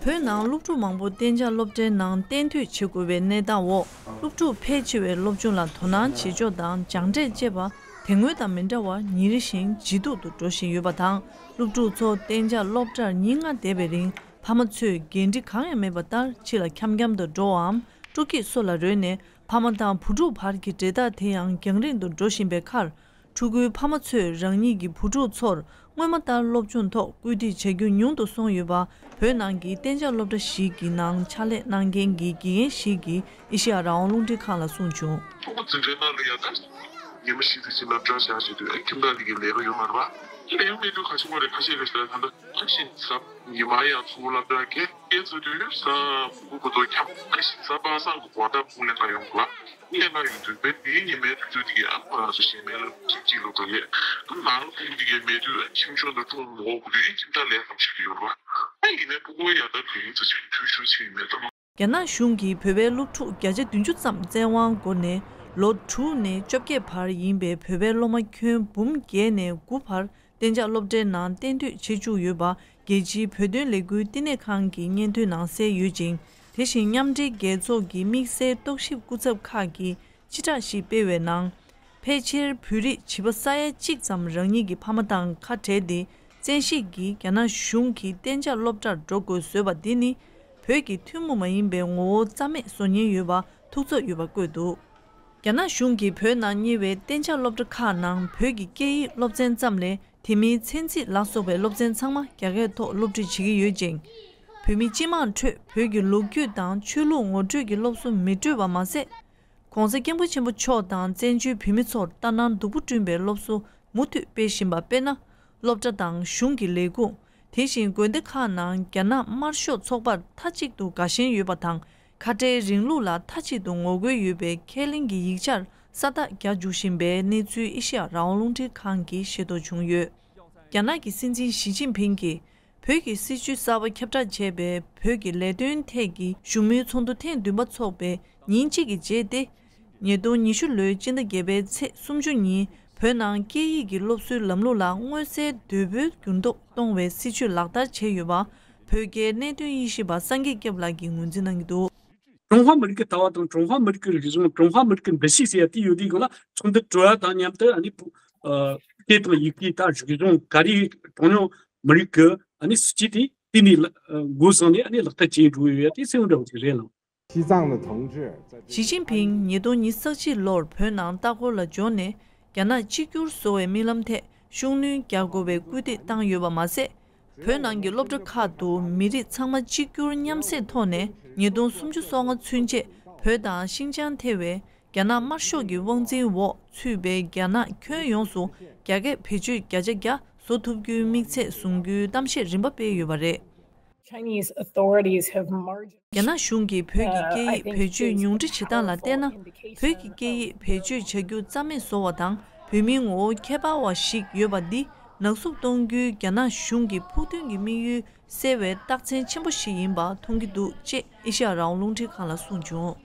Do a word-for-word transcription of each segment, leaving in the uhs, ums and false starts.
བོད་ནང་སློབ་ཕྲུག་མང་པོ་གཏན་འཇགས་སློབ་གྲྭའི་ནང་གཏན་སྡོད་བྱེད་དགོས་པའི་གནས་སྟངས་འོག་སློབ་ཕྲུག་ཕལ་ཆེ་བའི་སློབ་སྦྱོང་ལ་དོ་སྣང་བྱེད་ཕྱོགས་དང་སྦྱངས་འབྲས་བཅས་པ་དེ་སྔོན་དང་མི་འདྲ་བར་ཉིན་རེ་བཞིན་ཇེ་སྡུག་ཏུ་འགྲོ་བཞིན་ཡོད་པ་དང་། སློབ་ཕྲུག་ཚོ་གཏན་འཇགས་སློབ་གྲྭར་ཉིན་ལྔ་བསྡད་པའི་རིང་ཕ་མ་ཚོས་འགན་འཁྲི་གང་ཡང་མེད་པ་ལྟར་ཕྱི་ལ་འཁྱམ་འཁྱམ་དུ་འགྲོ་བའམ་སྤྲོ་སྐྱིད་སོགས་ལ་རོལ་ནས་ཕ་མ་དང་བུ་ཕྲུག་བར་གྱི་འབྲེལ་ཐག་དེ་ཡང་རྒྱང་རིང་དུ་འགྲོ་བཞིན་པའི་ཁར། ཕྲུ་གུའི་ཕ་མ་ཚོས་རང་ཉིད་ཀྱི་བུ་ཕྲུག་ཚོར་སྔོན་མ་ལྟར་སློབ་སྦྱོང་ཐོག་སྐུལ་འདེད་བྱ་རྒྱུ་ཉུང་དུ་སོང་ཡོད་པ། བོད་ནང་གི་གཏན་འཇགས་སློབ་གྲྭ་ཞིག་གི་ནང་ཕྱག་ལས་གནང་མཁན་གྱི་དགེ་རྒན་ཞིག་གིས་ཨེ་ཤེ་ཡ་རང་དབང་རླུང་འཕྲིན་ཁང་ལ་གསུངས་བྱུང་། ཕྲུ་གུ་འཛིན་གྲྭའི་ནང་ལ་ཡ་ད་ཉི་མ་བཞི་ཙམ་ཕྱིན་ན་སློབ་གྲྭར་བཞག་བྱས་དུས་ཨེ་ཁྱིམ་བདག་ལ་ཡི་གེ་ལས་ཀ་ཡོད་མ་རེད་པ། ལས་ཀ་མེད་དུས་ག་ཚོད་མ་རེད། ཁ་ཤས་ཀྱིས་ད་ད་ད་ཁ་ཤས་ཟབ་ཉི་མ་ཡང་ཚུར་སློབ་གྲྭར་སྐྱེལ་སྐྱེལ་ཚར་དུས་ས་ཕྲུ་གུ་ཁོ་ཚོ་འཁྱམ་ཁ་ཤས་ཟབ་པ་སང་གི་གོ་བརྡ་ཕུག་ལས་ཀ་ཡོང་གི་ལ། སླེབས་ན་ཡོད་དུས་བས་དེའི་ཉི་མའི་དུས་ཚོད་དེ་ཡང་ང་ཚོ་གཞན་མའི་སློབ་ཁྲིད་ཀྱི་སློབ་གྲྭ་ལས་ནང་ལ་ཕུག་དེ་གའི་མེད་དུས་ཁྱིམ་ཕྱོགས་དང་ཁྲོམ་འོག་དུས་ཁྱིམ་བདག་ལས་ཀ་བྱེད་ཀྱི་ཡོད་རེད་བ། ཨ་ཡིན་ནའི་ཕྲུ་གུ་ཡ་ད་དེ་ཡིན་ཙང་ཅིག་འཐུས་ཤོར་ཕྱིན་མེད་དམ། རྒྱ་ནག་གཞུང་གིས་བོད་པའི་སློབ་ཕྲུག་བརྒྱ་ཆ་བདུན་ཅུ་ཙམ་བཙན་དབང་བསྐུར་ནས་ལོ་དྲུག་ནས་བཅོ་བརྒྱད་བར་ཡིན་པའི་བོད་པའི་སློབ་མ་ཁྱོན་འབུམ་བརྒྱད་ནས་དགུ་བར་གཏན་འཇགས་སློབ་གྲྭའི་ནང་གཏན་སྡོད་བྱེད་བཅུག་ཡོད་པ། རྒྱལ་སྤྱིའི་བོད་དོན་ལས་འགུལ་བསྟི་གནས་ཁང་གི་སྙན་ཐོའི་ནང་གསལ་ཡོད་ཅིང་། དེ་བཞིན་མཉམ་འབྲེལ་རྒྱལ་ཚོགས་ཀྱི་དམིགས་བསལ་རྟོག་ཞིབ་སྐུ་ཚབ་ཁག་གིས་སྤྱི་བསྒྲགས་ཤིག་སྤེལ་བའི་ནང་། ཕལ་ཆེར་བོད་རིགས་བྱིས་པ་ས་ཡ་གཅིག་ཙམ་རང་ཉིད་ཀྱི་ཕ་མ་དང་ཁ་བྲལ་ཏེ། བཙན་ཤེད་ཀྱིས་རྒྱ་ནག་གཞུང་གིས་གཏན་འཇགས་སློབ་གྲྭར་འགྲོ་དགོས་བཟོས་པ་འདི་ནི། བོད་ཀྱི་ཐུན་མོང་མ་ཡིན་པའི་ངོ་བོ་རྩ་མེད་བཟོ་ཉེན་ཡོད་པ་ཐུགས་འཚབ་ཡོད་པ་བཀོད་འདུག་རྒྱ་ནག་གཞུང་གིས་བོད་ནང་གཉེར་བའི་གཏན་འཇགས་སློབ་གྲྭ་ཁག་ནང་བོད་ཀྱི་སྐད་ཡིག་སློབ་ཚན་ཙམ་ལས། དེ་མིན་ཚན་རྩིས་ལ་སོགས་པའི་སློབ་ཚན་ཚང་མ་རྒྱ་སྐད་ཐོག་སློབ་ཁྲིད་བྱེད་ཀྱི་ཡོད་ཅིང་། བོད་མི་སྤྱི་དམངས་ཁྲོད་བོད་ཀྱི་ལོ་རྒྱུས་དང་ཆོས་ལུགས་ངོ་སྤྲོད་ཀྱི་སློབ་གསོ་མི་སྤྲོད་པ་མ་ཟད། ྋགོང་ས་ྋསྐྱབས་མགོན་ཆེན་པོ་མཆོག་དང་བཙན་བྱོལ་བོད་མི་ཚོར་ལྟ་ན་སྡུག་པོ་བསྐྲུན་པའི་སློབ་གསོ་མུ་མཐུད་སྤེལ་བཞིན་པ། དཔེར་ན། སློབ་གྲྭ་དང་གཞུང་གི་ལས་ཁུངས། དེ་བཞིན་དགོན་སྡེ་ཁག་ནང་རྒྱ་ནག་དམར་ཤོག་ཚོགས་པར་མཐའ་གཅིག་ཏུ་དགའ་ཞེན་ཡོད་པ་དང་། ཁ་བྲལ་རིང་ལུགས་ལ་མཐའ་གཅིག་ཏུ་ངོ་རྒོལ་ཡོད་པའི་ཁས་ལེན་གྱི་ཡིག་ཆར་ས་རྟགས་རྒྱག་འཇུག་བཞིན་པའི་གནས་ཚུལ་ཨེ་ཤེ་ཡ་རང་དབང་རླུང་འཕྲིན་ཁང་གིས་ཤེས་རྟོགས་བྱུང་ཡོད། རྒྱ་ནག་གི་སྲིད་འཛིན་ཞི་ཅིན་ཕིང་གིས། བོད་ཀྱི་སྲིད་བྱུས་གསར་པ་ཁྱབ་བསྒྲགས་བྱས་པའི་བོད་ཀྱི་ལས་དོན་ཐད་ཀྱི་བཞུགས་མོལ་ཚོགས་འདུ་ཐེངས་བདུན་པ་འཚོགས་པའི་ཉིན་གཅིག་གི་རྗེས་ཏེ། ཉིས་སྟོང་ཉི་ཤུ་ལོའི་སྤྱི་ཟླ་བརྒྱད་པའི་ཚེས་སུམ་ཅུ་ཉིན་བོད་ནང་སྐད་ཡིག་གི་སློབ་གསོའི་ལམ་ལུགས་ལ་མངོན་གསལ་དོད་པོའི་འགྱུར་ལྡོག་གཏོང་བའི་སྲིད་བྱུས་ལག་བསྟར་བྱས་ཡོད་པ། བོད་རྒྱའི་གནད་དོན་དབྱེ་ཞིབ་པ་སངས་རྒྱས་སྐྱབས་ལགས་ཀྱིས་ངོས་འཛིན་གནང་གི་འདུག་ཀྲུང་ཧྭ་མི་རིགས་ཀྱི་ལྟ་བ་དང་ཀྲུང་ཧྭ་མི་རིགས་ཀྱི་རིག་གཞུང་ཀྲུང་ཧྭ་མི་རིགས་ཀྱི་འདུ་ཤེས་ཟེར་ཡ་དེ་ཡོད་དུས་སྒང་ལ་ཚོགས་འདུ་གྲོལ་བ་དང་མཉམ་དུ་ཨ་ནི་བོད་ཨ་སྐད་དང་ཡི་གེ་དང་རིག་གཞུང་ག་རེ་གྲངས་ཉུང་མི་རིགས་ཀྱི་ཨ་ནི་སྲིད་བྱུས་དེ་དེ་ནས་ལ་ཨ་འགོ་བཟུང་ནས་ཨ་ནི་ལག་བསྟར་བྱེད་འགྲོ་ཡོད་ཡ་དེ་གསལ་བོ་འདྲ་བོ་ཅིག་རེད་ལགས། 西藏的同志在 ཞི་ཅིན་ཕིང་ཉིས་སྟོང་ཉི་ཤུ་རྩ་གཅིག་ལོར་བོད་ནང་ལྟ་སྐོར་ལ་འབྱོར་ནས་རྒྱ་ནག་གཅིག་གྱུར་བཟོ་བའི་རྨི་ལམ་ཐད་ཤུགས་སྣོན་རྒྱག་དགོས་པའི་སྐུལ་འདེད་བཏང་ཡོད་པ་མ་ཟད། བོད་ནང་གི་སློབ་གྲྭ་ཁག་ཏུ་མི་རིགས་ཚང་མ་གཅིག་གྱུར་མཉམ་བསྲེས་ཐོག་ནས་ཉིས་སྟོང་སུམ་ཅུ་སོ་ལྔ་ཚུན་ཆད་བོད་དང་ཤིན་ཅང་ཐེ་བའི་རྒྱ་ནག་དམར་ཤོག་གི་དབང་འཛིན་འོག་ཚུད་པའི་རྒྱ་ནག་ཁྱོན་ཡོངས་སུ་རྒྱ་སྐད་བེད་སྤྱོད་བརྒྱ་ཆ་བརྒྱ་བཟོ་ཐུབ་རྒྱུའི་དམིགས་ཚད་བཟུང་རྒྱུའི་གཏམ་བཤད་རིམ་པ་སྤེལ་ཡོད་པ་རེད། Chinese authorities have marginalized རྒྱ་ནག་གཞུང་གིས་བོད་ཀྱི་སྐད་ཡིག་བེད་སྤྱོད་ཉུང་འཕྲི་བྱེད་སྟངས་ལ་བལྟས་ན། བོད་ཀྱི་སྐད་ཡིག་བེད་སྤྱོད་བྱ་རྒྱུ་རྩ་མེད་བཟོ་བ་དང་། བོད་མིའི་ངོ་བོ་ཁྱད་པར་བ་ཞིག་ཡོད་པ་འདི་ནག་བསུབ་གཏོང་རྒྱུའི་རྒྱ་ནག་གཞུང་གི་ཕུགས་འདུན་གྱི་དམིགས་ཡུལ་གསལ་བའི་རྟགས་མཚན་ཆེན་པོ་ཞིག་ཡིན་པ་མཐོང་གི་འདུག་ཅེས་ཨེ་ཤ་ཡ་རང་དབང་རླུང་འཕྲིན་ཁང་ལ་གསུངས་བྱུང་།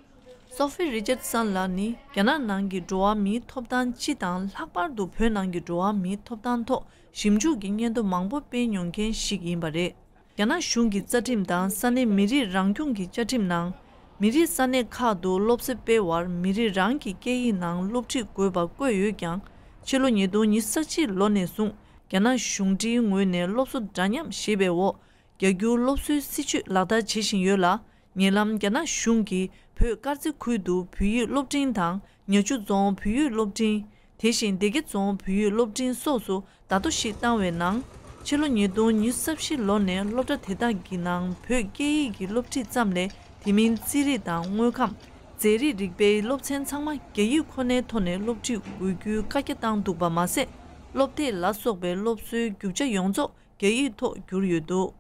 སོ་ཧྥི་རི་ཅར་སན་ལགས་ནི་རྒྱ་ནག་ནང་གི་འགྲོ་བ་མིའི་ཐོབ་ཐང་སྤྱི་དང་ལྷག་པར་དུ་བོད་ནང་གི་འགྲོ་བ་མིའི་ཐོབ་ཐང་ཐོག་ཞིབ་འཇུག་གི་སྙན་ཐོ་མང་པོ་སྤེལ་མྱོང་མཁན་ཞིག་ཡིན་པ་རེད། རྒྱ་ནག་གཞུང་གི་རྩ་ཁྲིམས་དང་ས་གནས་མི་རིགས་རང་སྐྱོང་གི་བཅའ་ཁྲིམས་ནང་། མི་རིགས་ས་གནས་ཁག་ཏུ་སློབ་གསོ་སྤེལ་བར་མི་རིགས་རང་གི་སྐད་ཡིག་ནང་སློབ་ཁྲིད་དགོས་པ་བཀོད་ཡོད་ཀྱང་། ཕྱི་ལོ་ཉིས་སྟོང་ཉི་ཤུ་རྩ་གཅིག་ལོ་ནས་བཟུང་རྒྱ་ནག་གཞུང་འབྲེལ་ངོས་ནས་སློབ་གསོ་འདྲ་མཉམ་ཞེས་པའི་འོག་རྒྱ་སྒྱུར་སློབ་གསོའི་སྲིད་བྱུས་ལག་བསྟར་བྱེད་བཞིན་ཡོད་ལ། ཉེ་ལམ་རྒྱ་ནག་གཞུང་གིས་བོད་དཀར་མཛེས་ཁུལ་དུ་བོད་ཡིག་སློབ་འབྲིང་དང་ཉ་ཆུ་རྫོང་བོད་ཡིག་སློབ་འབྲིང་། དེ་བཞིན་སྡེ་དགེ་རྫོང་བོད་ཡིག་སློབ་འབྲིང་སོགས་སུ་བརྡ་ཐོ་ཞིག་བཏང་བའི་ནང་། ཕྱི་ལོ་ཉིས་སྟོང་ཉི་ཤུ་རྩ་བཞི་ལོ་ནས་སློབ་གྲྭ་དེ་དག་གི་ནང་བོད་སྐད་ཡིག་གི་སློབ་ཁྲིད་ཙམ་ལས་དེ་མིན་རྩིས་རིག་དང་དངོས་ཁམས། རྫས་རིག་རིག་པའི་སློབ་ཚན་ཚང་མ་རྒྱ་ཡིག་ཁོ་ནའི་ཐོག་ནས་སློབ་ཁྲིད་དགོས་རྒྱུའི་བཀའ་རྒྱ་བཏང་འདུག་པ་མ་ཟད། སློབ་དེབ་ལ་སོགས་པའི་སློབ་གསོའི་རྒྱུ་ཆ་ཡོངས་རྫོགས་རྒྱ་ཡིག་ཐོག་བསྒྱུར་ཡོད་འདུག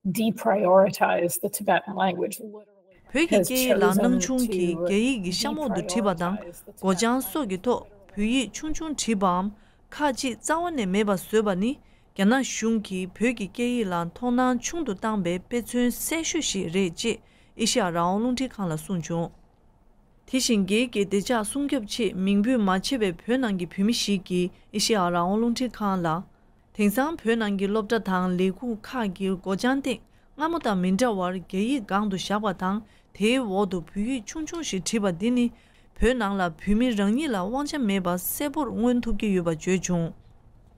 deprioritize the Tibetan language, literally. བོད་ཀྱི་སྐད་ཡིག་ལ་སྣང་ཆུང་གིས་རྒྱ་ཡིག་གི་གཤམ་འོག་ཏུ་བྲིས་པ་དང་སྒོ་བྱང་སོགས་ཀྱི་ཐོག་བོད་ཡིག་ཆུང་ཆུང་བྲིས་པའམ་ཁག་ཅིག་རྩ་བ་ནས་མེད་པ་བཟོས་པ་ནི་རྒྱ་ནག་གཞུང་གིས་བོད་ཀྱི་སྐད་ཡིག་ལ་མཐོང་སྣང་ཆུང་དུ་བཏང་པའི་དཔེ་མཚོན་གསལ་ཤོས་ཤིག་རེད་ཅེས་ཨེ་ཤ་ཡ་རང་དབང་རླུང་འཕྲིན་ཁང་ལ་གསུངས་བྱུང་། དེ་བཞིན་སྒེར་གྱི་བདེ་འཇགས་སྲུང་སྐྱོབ་ཆེད་མིང་འབོད་མ་བྱས་པའི་བོད་ནང་གི་བོད་མི་ཞིག་གིས་ཨེ་ཤེ་ཡ་རང་དབང་རླུང་འཕྲིན་ཁང་ལ། དེང་སང་བོད་ནང་གི་སློབ་གྲྭ་དང་ལས་ཁུངས་ཁག་གི་སྒོ་བྱང་སྟེང་ སྔ་མོ་དང་མི་འདྲ་བར་རྒྱ་ཡིག་སྒང་དུ་བཞག་པ་དང་། དེའི་འོག་ཏུ་བོད་ཡིག་ཆུང་ཆུང་ཞིག་བྲིས་པ་འདི་ནི། བོད་ནང་ལ་བོད་མི་རང་ཉིད་ལ་དབང་ཆ་མེད་པ་གསལ་པོར་མངོན་ཐུབ་ཀྱི་ཡོད་པ་བརྗོད་བྱུང་།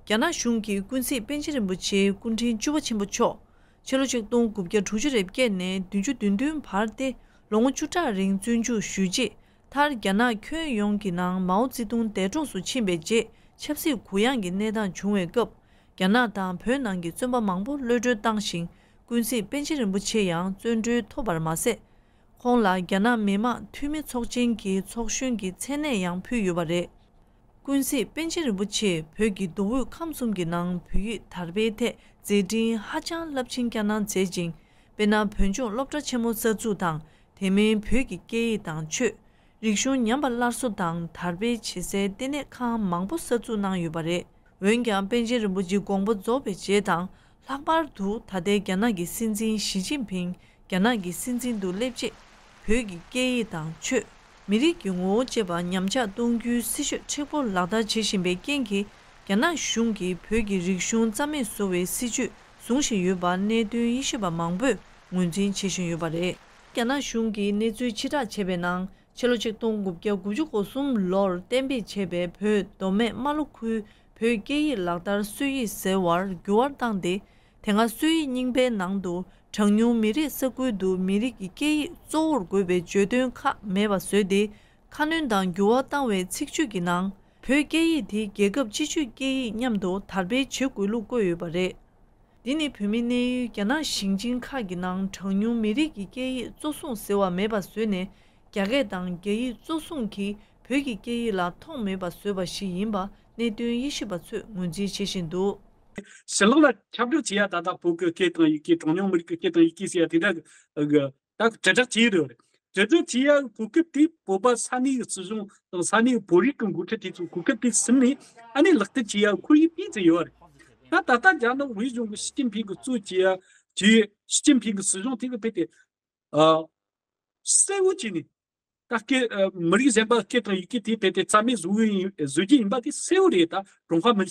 རྒྱ་ནག་གཞུང་གིས་ཀུན་གཟིགས་པཎ་ཆེན་རིན་པོ་ཆེའི་སྐུ་ཕྲེང་བཅུ་པ་ཆེན་པོ་མཆོག་ཕྱི་ལོ་ཆིག་སྟོང་དགུ་བརྒྱ་དྲུག་ཅུ་རེ་བརྒྱད་ནས་བདུན་ཅུ་དོན་བདུན་བར་ཏེ་ལོ་ངོ་བཅུ་ཕྲག་རིང་བཙོན་འཇུག་ཞུས་རྗེས། མཐར་རྒྱ་ནག་ཁྱོན་ཡོངས་ཀྱི་ནང་མའོ་ཙེ་ཏུང་འདས་གྲོངས་སུ་ཕྱིན་པའི་རྗེས་ཆབ་སྲིད་གུ་ཡངས་ཀྱི་གནས་སྟངས་བྱུང་བའི་སྐབས། རྒྱ་ནག་དང་བོད་ནང་གི་བཙོན་པ་མང་པོ་གློད་གྲོལ་བཏང་ཞིང་། ཀུན་གཟིགས་པཎ་ཆེན་རིན་པོ་ཆེ་ཡང་བཙོན་གྲོལ་ཐོབ་པར་མ་ཟད། ཁོང་ལ་རྒྱ་ནག་མི་དམངས་འཐུས་མི་ཚོགས་ཆེན་གྱི་ཚོགས་གཞོན་གྱི་མཚན་གནས་ཡང་ཕུལ་ཡོད་པ་རེད། ཀུན་གཟིགས་པཎ་ཆེན་རིན་པོ་ཆེས་བོད་ཀྱི་མདོ་དབུས་ཁམས་གསུམ་གྱི་ནང་བོད་ཡིག་དར་སྤེལ་ཐད་མཛད་འཕྲིན་ཧ་ཅང་རླབས་ཆེན་བསྐྱངས་གནང་མཛད་ཅིང་། དཔེར་ན། བོད་ལྗོངས་སློབ་གྲྭ་ཆེན་མོ་གསར་འཛུགས་དང་། དེ་མིན་བོད་ཀྱི་སྐད་ཡིག་དང་ཆོས། རིག་གཞུང་ཉམས་པ་སླར་གསོ་དང་དར་སྤེལ་བྱེད་སའི་ལྟེ་གནས་ཁང་མང་པོ་གསར་འཛུགས་གནང་ཡོད་པ་རེད། འོན་ཀྱང་། པཎ་ཆེན་རིན་པོ་ཆེའི་དགོངས་པ་རྫོགས་པའི་རྗེས་དང་། ལྷག་པར་དུ་ད་ལྟའི་རྒྱ་ནག་གི་སྲིད་འཛིན་ཞི་ཅིན་ཕིང་རྒྱ་ནག་གི་སྲིད་འཛིན་དུ་སླེབས་རྗེས། བོད་ཀྱི་སྐད་ཡིག་དང་ཆོས། མི་རིགས་ཀྱི་ངོ་བོ་བཅས་པ་ཉམས་ཆག་གཏོང་རྒྱུའི་སྲིད་བྱུས་མཁྲེགས་པོ་ལག་བསྟར་བྱེད་བཞིན་པའི་རྐྱེན་གྱིས། རྒྱ་ནག་གཞུང་གིས་བོད་ཀྱི་རིག་གཞུང་རྩ་མེད་བཟོ་བའི་སྲིད་བྱུས་བཟུང་བཞིན་ཡོད་པ་གནད་དོན་དབྱེ་ཞིབ་པ་མང་པོས་ངོས་འཛིན་བྱེད་བཞིན་ཡོད་པ་རེད། རྒྱ་ནག་གཞུང་གིས་གནས་ཚུལ་ཕྱིར་བསྒྲགས་བྱས་པའི་ནང་། ཕྱི་ལོ་ཆིག་སྟོང་དགུ་བརྒྱ་དགུ་བཅུ་གོ་གསུམ་ལོར་གཏན་འབེབས་བྱས་པའི་བོད་མདོ་སྨད་རྨ་ལྷོ་ཁུལ་བོད་སྐད་ཡིག་ལག་བསྟར་སྲོལ་ཡིག་ཟེར་བར་འགྱུར་བ་བཏང་སྟེ། དེ་སྔ་སྲོལ་ཡིག་རྙིང་པའི་ནང་དུ་གྲངས་ཉུང་མི་རིགས་ས་ཁུལ་དུ་མི་རིགས་ཀྱི་སྐད་ཡིག་གཙོ་བོར་དགོས་པའི་བརྗོད་དོན་ཁག་མེད་པ་བཟོས་ཏེ། ཁ་སྣོན་དང་འགྱུར་བ་བཏང་བའི་ཚིག་བརྗོད་ཀྱི་ནང་། བོད་སྐད་ཡིག་དེ་རྒྱལ་ཁབ་སྤྱི་སྤྱོད་སྐད་ཡིག་མཉམ་དུ་དར་སྤེལ་བྱེད་དགོས་ལུགས་བཀོད་ཡོད་པ་རེད། འདི་ནི་བོད་མིའི་གནས་ཡུལ་རྒྱ་ནག་ཞིང་ཆེན་ཁག་གི་ནང་གྲངས་ཉུང་མི་རིགས་ཀྱི་སྐད་ཡིག་གཙོ་བཟུང་ཟེར་བ་མེད་པ་བཟོས་ནས། རྒྱ་སྐད་དང་རྒྱ་ཡིག་གཙོ་བཟུང་གིས་བོད་ཀྱི་སྐད་ཡིག་ལ་མཐོང་མེད་པ་བཟོས་པ་ཞིག་ཡིན་པ་གནད་དོན་དབྱེ་ཞིབ་པ་ཚོས་ངོས་འཛིན་བྱེད་བཞིན་འདུག། ཕྱི་ལོགས་ལ་ཁྱབ་བསྒྲགས་བྱེད་ཡ། ད་ལྟ་བོད་ཀྱི་སྐད་དང་ཡི་གེ། གྲངས་ཉུང་མི་རིགས་ཀྱི་སྐད་དང་ཡི་གེ་ཟེར་ཡ་དེ་འདྲ་གི་ད་དྲིལ་བསྒྲགས་བྱས་ཡོད་རེད། དྲིལ་བསྒྲགས་བྱེད་ཡ་གོ་སྐབས་དེ་བོད་པ་ས་གནས་ཀྱི་སྲིད་གཞུང་དང་ས་གནས་བོད་རིགས་ཀྱི་འགོ་ཁྲིད་དེ་ཚོས་གོ་སྐབས་དེ་ཟིན་ནས། ཨ་ནི་ལག་བསྟར་བྱེད་ཡ་ཁོར་ཡུག་དེ་ཙམ་ཡོད་རེད། ད་ད་ལྟ་རྒྱ་ནག་དབུས་གཞུང་གི་ཞི་ཅིན་ཕིང་གིས་གཙོས་བྱེད་ཡ་བྱེད། ཞི་ཅིན་ཕིང་གི་སྲིད་གཞུང་དེ་གིས་དཔེ་དེ་ཨ་གསལ་བོ་བྱས་ནས། ད་སྐད་ཨ་མི་རིགས་གཞན་པ་སྐད་དང་ཡི་གེ་དེ་དཔེ་དེ་རྩ་མེད་བཟོ་གི་ཡིན། བཟོ་རྒྱུ་ཡིན་པ་དེ་གསལ་བོ་རེད། ད་ཀྲུང་ཧྭ་མི་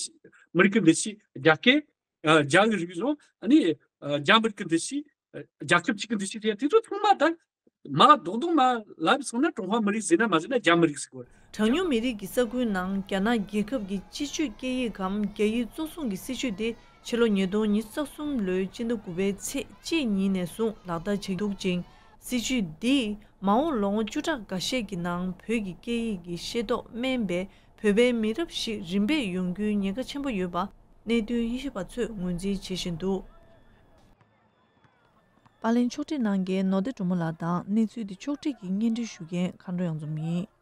མི་རིགས་ཀྱི་འདུ་ཤེས། རྒྱ་སྐད། ཨ་རྒྱ་གི་རིག་གཞུང་། ཨ་ནི་ཨ་རྒྱ་མི་རིགས་ཀྱི་འདུ་ཤེས། ཨ་རྒྱལ་ཁབ་ཅིག་གི་འདུ་ཤེས་དེ་དེ་ཚོ་ཚང་མ་ད་མ་རྡོག་རྡོག་མ་ལབ་སོང་ན། ཀྲུང་ཧྭ་མི་རིགས་ཟེར་ན་མ་ཟེར་ན་རྒྱ་མི་རིགས་ཟེར་གོ་རེད། གྲངས་ཉུང་མི་རིགས་ཀྱི་ས་ཁུལ་ནང་རྒྱ་ནག་རྒྱལ་ཁབ་ཀྱི་སྤྱི་སྤྱོད་སྐད་ཡིག་གམ་རྒྱ་ཡིག་གཙོ་བཟུང་གི་སྲིད་བྱུས་དེ། ཕྱི་ལོ་ཉིས་སྟོང་ཉི་ཤུ་རྩ་གསུམ་ལོའི་སྤྱི་ཟླ་དགུ་པའི་ཚེས་གཅིག་ཉིན་ནས་བཟུང་ལག་བསྟར་བྱེད་འདུག་ཅིང་། སྲིད་བྱུས་འདིས་མ་འོངས་ལོ་ངོ་བཅུ་ཕྲག་འགའ་ཤས་ཀྱི་ནང་བོད་ཀྱི་སྐད་ཡིག་གི་ཤེས་རྟོགས་དམན་པའི་བོད་པའི་མི་རབས་ཤིག་རིམ་པས་ཡོང་རྒྱུའི་ཉེན་ཁ་ཆེན་པོ་ཡོད་པ་གནད་དོན་དབྱེ་ཞིབ་པ་ཚོས་ངོས་འཛིན་བྱེད་བཞིན་འདུག། པར་ལེན་ཕྱོགས་སྒྲིག་གནང་མཁན་ནོར་བདེ་སྒྲོལ་མ་ལགས་དང་། གནས་ཚུལ་འདི་ཕྱོགས་སྒྲིག་གིས་སྙན་སྒྲོན་ཞུ་མཁན་མཁའ་འགྲོ་གཡང་འཛོམས་ཡིན།